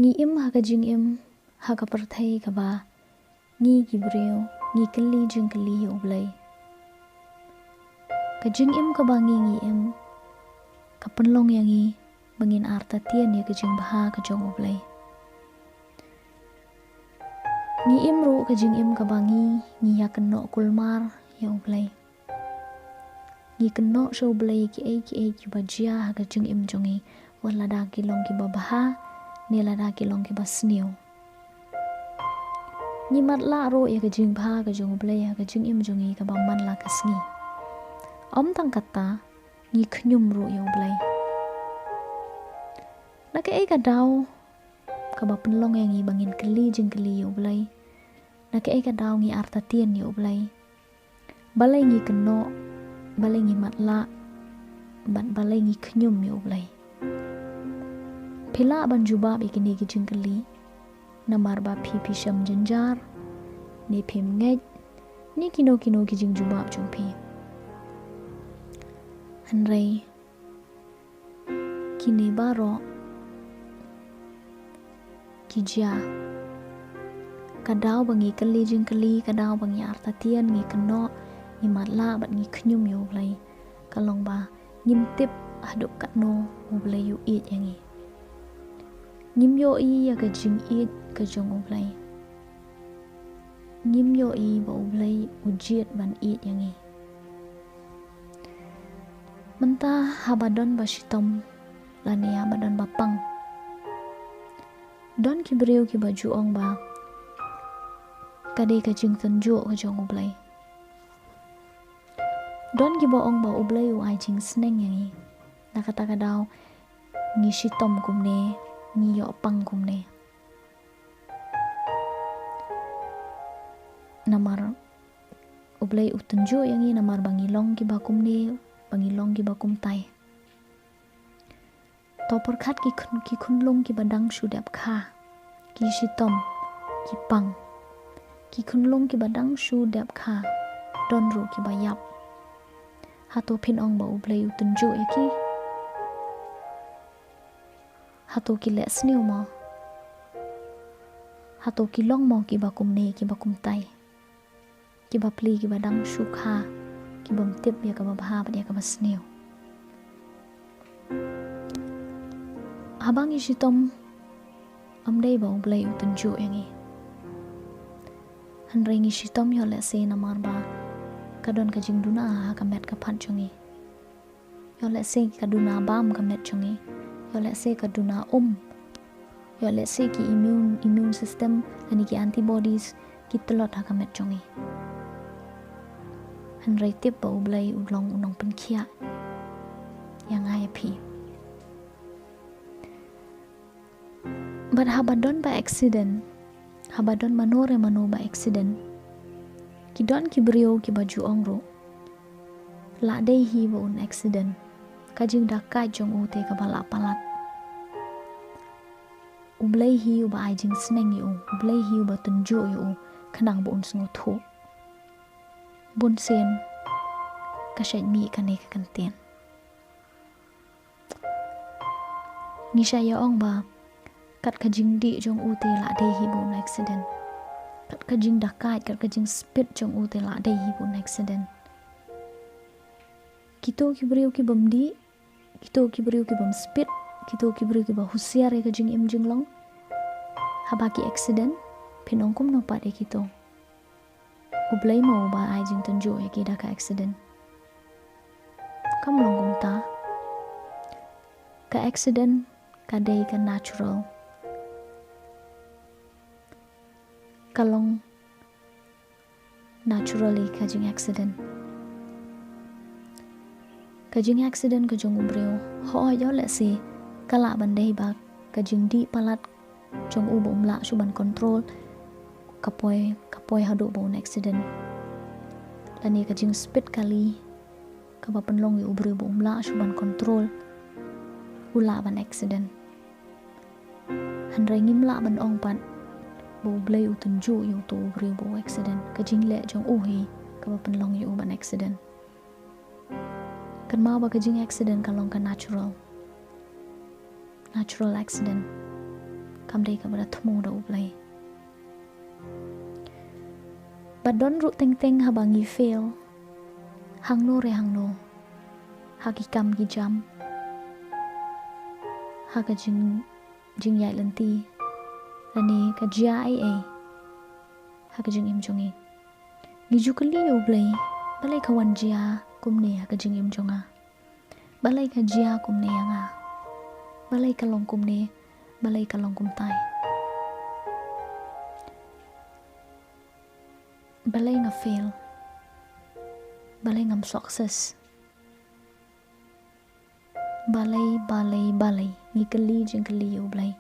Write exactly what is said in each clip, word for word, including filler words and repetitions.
Ngi im ha ka jingim, ha ka pyrthei kaba ngi ki briew ngi kylli jingkylli ïa U Blei. Ka jingim kaba ngi ngi im ka pynlong ïa ngi ba ngin artatien ïa ka jingbha ka jong U Blei. Ngi im ruh ka jingim kaba ngi ngi ïa kynnoh kulmar ïa U Blei. Ngi kynnoh sha U Blei kiei kiei kiba jia ha ka jingim jong ngi, wat lada ki long kiba bha ne lada ki long kiba sniew. Ngi matlah ruh ïa ka jingbha ka jong U Blei ha ka jingim jong ngi kaba man la ka sngi. Ym tang kata, ngi khñium ruh ïa U Blei. Na kaei ka daw kaba pynlong ïa ngi ba ngin kylli jingkylli ïa U Blei? Na kaei ka daw ngi artatien ïa U Blei? Balei ngi kynnoh, balei ngi matlah, bad balei ngi khñium ïa U Blei? Phi lah ban jubab ïa kine ki jingkylli namar ba phi phi shem jynjar, ne phim ngeit, ne kino kino ki jingjubab jong phi. Hynrei kine baroh ki jia. Ka daw ba ngi kylli jingkylli, ka daw ba ngi artatien, ngi kynnoh, ngi matlah bad ngi khñium ïa U Blei, ka long ba ngim tip haduh katno U Blei u ïeit ïa ngi. Ngim ïohi ïa ka jingïeit ka jong U Blei. Ngim ïohi ba U Blei u jied ban ïeit ïa ngi. Mynta haba don ba shitom lane haba don ba pang, don ki briew kiba ju ong ba ka dei ka jingtynjuh ka jong U Blei. Don kiba ong ba U Blei u ai jingsneng ïa ngi. Na kata ka daw ngi shitom kumne, ngi ïoh pang kumne. Namar U Blei u tynjuh ïa ngi namar ba ngi long kiba kumne, ba ngi long kiba kumtai. To pyrkhat ki khun, ki khunlung kiba dang shu dep kha, ki shitom, ki pang. Ki khunlung kiba dang shu dep kha, don ruh kiba ïap. Hato phin ong ba U Blei u tynjuh ïa ki? Hato ki leh sniew mo? Hato ki long mo kiba kumne kiba kumtai, kiba pli kiba dang shu kha, kibym tip ïa kaba bha bad ïa kaba sniew? Haba ngi shitom, ym dei ba U Blei u tynjuh ïa ngi. Hynrei ngi shitom ïoh lehse namar ba ka don ka jingduna ha ka met ka phad jong ngi. Ïoh lehse ka duna bam ka met jong ngi. Ïoh lehse ka duna um. Ïoh lehse ki immune, immune system lane ki antibodies ki tlot ha ka met jong ngi. Hynrei tip ba U Blei u long u nongpynkhiah ïa nga ïa phi. Bad haba don ba accident, haba don mano re mano ba accident, ki don ki briew kiba ju ong ruh, lah dei hi ba un accident, ka jingdakaid jong u te kaba lah palat. U Blei hi uba ai jingsneng ïa u, U Blei hi uba tynjuh ïa u, khnang ba un sngewthuh. Bun sien ka shait mih kane ka kyntien. Ngi shait ïa ong ba kat ka jingdih jong u te lah dei hi ba un accident. Kat ka jingdakaid, kat ka jingspit jong u te lah dei hi ba un accident. Kito ki briew kibym dih, kito ki briew kibym spit, kito ki briew kiba husiar ïa ka jingim jinglong, haba ki accident, phin ong kumno pat ïa kito? U Blei mo uba ai jingtynjuh ïa ki da ka accident? Kam long kumta. Ka accident ka dei ka natural. Ka long naturally ka jingaccident. Ka jingaccident ka jong u briew, hooid, ïoh lehse ka lah ban dei ba ka jingdih palat jong u ba um lah shuh ban control, ka poi, ka poi haduh ba un accident. Lane ka jingspit kali kaba pynlong ïa u briew ba um lah shuh ban control, u lah ban accident. Hynrei ngim lah ban ong pat ba U Blei u tynjuh ïa uto u briew ba u accident. Ka jingleh jong u hi kaba pynlong ïa u ban accident. Kynmaw ba ka jingaccident ka long ka natural. Natural accident. kam dei kaba da thmu da U Blei. Ba don ruh teng teng haba ngi fail hangno re hangno, ha ki kam ki jam, ha ka jing, jingïaid lynti, lane ka jia ei ei ha ka jingim jong ngi. Ngi ju kylli ïa U Blei, balei ka wan jia kumne ha ka jingim jong nga? Balei ka jia kumne ïa nga? Balei ka long kumne? Balei ka long kumtai? Balei nga fail? Balei ngam success? Balei, balei, balei? Ngi kylli jingkylli ïa U Blei.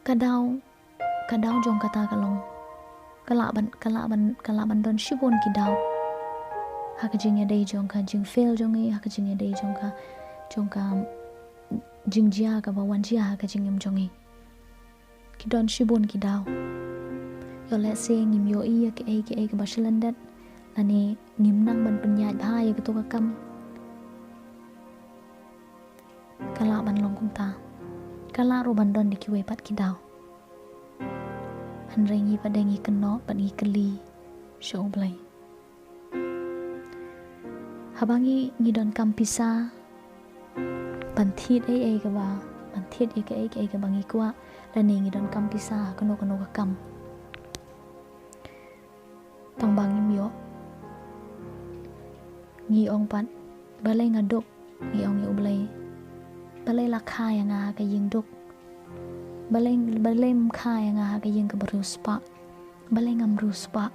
Ka daw, ka daw jong kata ka long, ka lah ban, ka lah ban, ka lah ban don shibun ki daw ha ka jingïadei jong ka jingfail jong ngi, ha ka jingïadei jong ka, jong ka jingjia kaba wan jia ha ka jingim jong ngi. Ki don shibun ki daw. Ïoh lehse ngim ïohi ïa kiei kiei kiba shlyndet, lane ngim nang ban pynïaid bha ïa kato ka kam. Ka lah ban long kumta. Ka lah ruh ban don da kiwei pat ki daw. Hynrei ngi pat de ngi kynnoh bad ngi kylli sha U Blei. Haba ngi, ngi donkam pisa ban thied ei ei kaba, ban thied ïa kaei kaei kaba ngi kwah, lane ngi donkam pisa ha kano kano ka kam, tang ba ngim ïoh, ngi ong pat, balei nga duk? Ngi ong ïa U Blei, balei la kha ïa nga ha ka ïing duk? Balei, balei ym kha ïa nga ha ka ïing kaba riewspah? Balei ngam riewspah?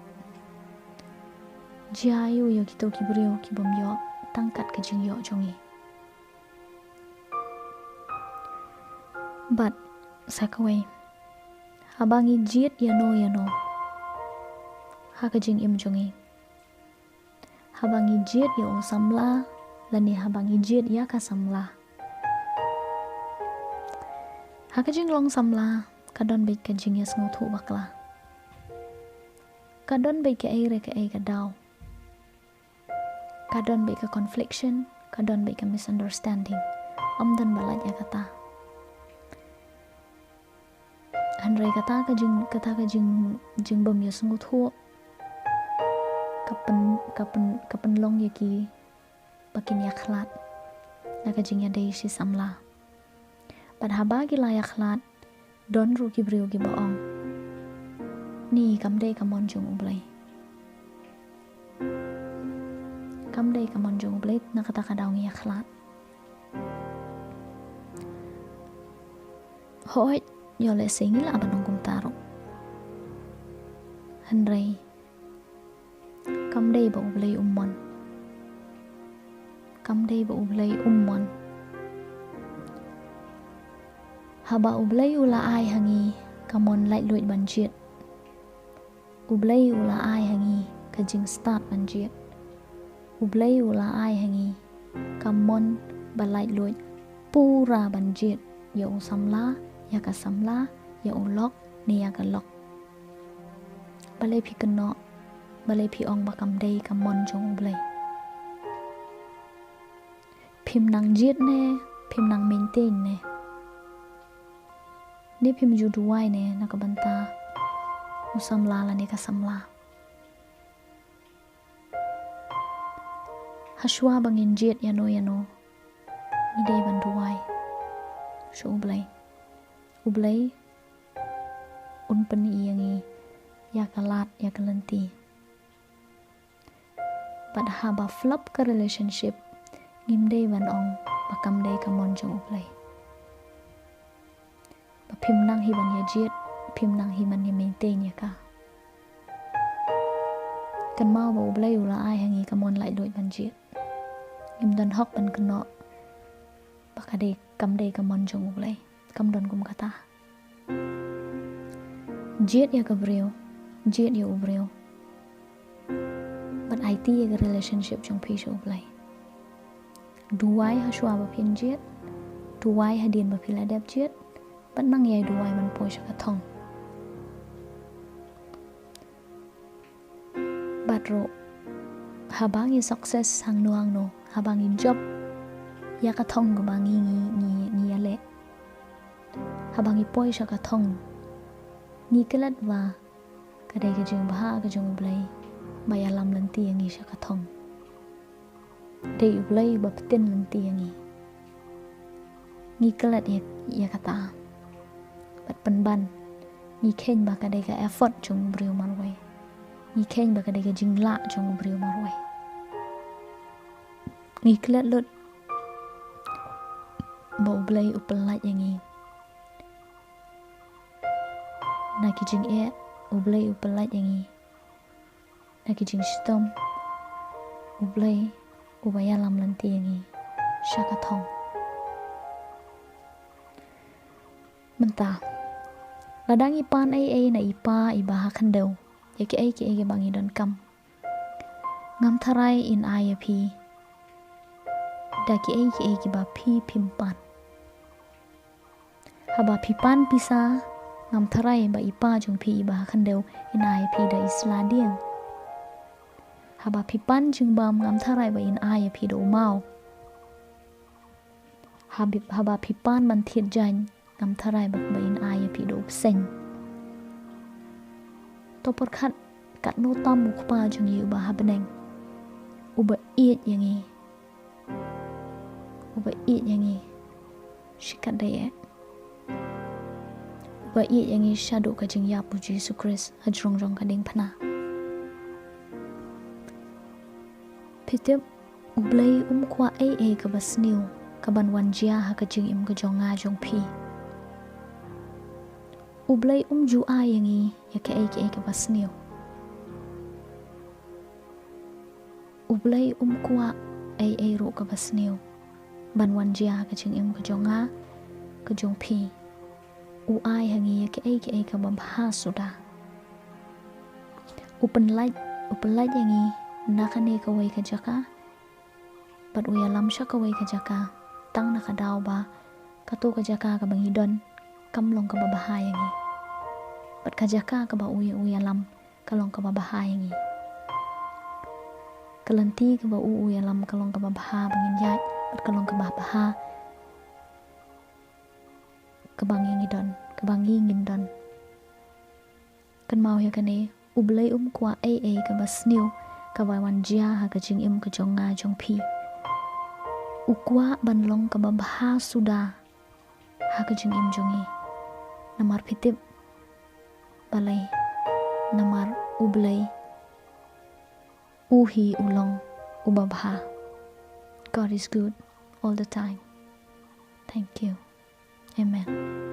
Jia aiu ïa kito ki briew ki bym ïoh tang kat ka jingïoh jong ngi? Bad sa kawei, haba ngi jied ïano ïano ha ka jingim jong ngi, haba ngi jied ïa u samla, lane haba ngi jied ïa ka samla, ha ka jinglong samla ka don beit ka jingïasngewthuh bakla. Ka don beit kaei re kaei ka daw. Ka don beit ka confliction, ka don beit ka misunderstanding. Ym don ba lait ïa kata. Hynrei kata ka jing, kata ka jing, jingbym ïasngewthuh ka pyn, ka pyn, ka pynlong ïa ki ba kin ïakhlad na ka jingïadei shi samla. Bad haba ki la ïakhlad, don ruh ki briew kiba ong, ni kam dei ka mon jong U Blei. Kam dei ka mon jong U Blei na kata ka daw ngi ïakhlad. Hooid, ïoh lehse ngi lah ban ong kumta ruh. Hynrei kam dei ba U Blei um mon. Kam dei ba U Blei um mon. Haba U Blei u la ai ha ngi ka mon laitluid ban jied. U Blei u la ai ha ngi ka jingstad ban jied. U Blei u la ai ha ngi ka mon ba laitluid pura ban jied ïa u samla, ïa ka samla, ïa u lok ne ïa ka lok. Balei phi kynnoh, balei phi ong ba kam dei ka mon jong U Blei? Phim nang jied ne, phim nang maintain ne? Ne phim ju duwai ne na ka bynta u samla lane ka samla? Hashwa ba ngin jied ïano ïano, ngi dei ban duwai sha U Blei. U Blei un pyni ïa ngi ïa ka lad, ïa ka lynti. Bad haba flop ka relationship, ngim dei ban ong ba kam dei ka mon jong U Blei. Ba phim nang hi ban ïa jied, phim nang hi ban ïa maintain ïa ka. Kynmaw ba U Blei u la ai ha ngi ka mon laitluid ban jied. Ngim don hok ban kynnoh ba ka dei, kam dei ka mon jong U Blei. Kam don kum kata. Jied ïa ka briew, jied ïa u briew. Bad aiti ïa ka relationship jong phi sha U Blei. Duwai hashwa ba phin jied, duwai hadien ba phi la dep jied, bad nang ïai duwai ban poi sha ka thong. Bad ruh, haba ngi success hangno hangno, haba ngi jop, ïa ka thong kaba ngi ngi ngi ngi ïaleh. Haba ngi poi sha ka thong, ngi klet ba ka dei ka jingbha ka jong U Blei ba ïalam lynti ïa ngi sha ka thong. Dei U Blei ba pyntin lynti ïa ngi. Ngi klet ïa, ïa kata. Bad pynban, ngi kheiñ ba ka dei ka effort jong u briew marwei. Ngi kheiñ ba ka dei ka jinglah jong u briew marwei. Ngi klet lut ba U Blei u pyllait ïa ngi. Na ki jingeh, U Blei u pyllait ïa ngi. Na ki jingshitom, U Blei uba ïalam lynti ïa ngi sha ka thong. Mynta, lada ngi pan ei ei na i Pa iba ha khyndew ïa kiei kiei kiba ngi donkam, ngam tharai in ai ïa phi da kiei kiei kiba phi phim pan. Haba phi pan pisa, ngam tharai ba i Pa jong phi iba ha khyndew in ai ïa phi da i sla dieng. Haba phi pan jingbam, ngam tharai ba in ai ïa phi da u maw. Haba, haba phi pan ban thied jaiñ, ngam tharai ba, ba in ai ïa phi da u bseiñ. To pyrkhat katno tam u Kpa jong ngi uba ha bneng, uba ïeit ïa ngi. Uba ïeit ïa ngi shikatdei eh. Uba ïeit ïa ngi shaduh ka jingïap u Jisu Khrist hajrong jong ka diengphna. Phi tip, U Blei um kwah ei ei kaba sniew kaban wan jia ha ka jingim ka jong nga jong phi. U Blei um ju ai ïa ngi ïa kiei kiei kaba sniew. U Blei um kwah ei ei ruh kaba sniew ban wan jia ha ka jingim ka jong nga, ka jong phi. U ai ha ngi ïa kiei kiei kaba bha suda. U pynlait, u pynlait ïa ngi na kane kawei ka jaka bad u ïalam sha kawei ka jaka, tang na ka daw ba kato ka jaka kaba ngi don kam long kaba bha ïa ngi. Bad ka jaka kaba u ïa, u ïalam ka long kaba bha ïa ngi. Ka lynti kaba u, u ïalam ka long kaba bha ba ngin ïaid, bad ka long kaba bha kaba ngi ngi don, kaba ngi ngin don. Kynmaw ïa kane, U Blei um kwah ei ei kaba sniew kaba wan jia ha ka jingim ka jong nga jong phi. U kwah ban long kaba bha suda ha ka jingim jong ngi. Namar phi tip balei? Namar U Blei u hi u long uba bha. God is good all the time. Thank you. Amen.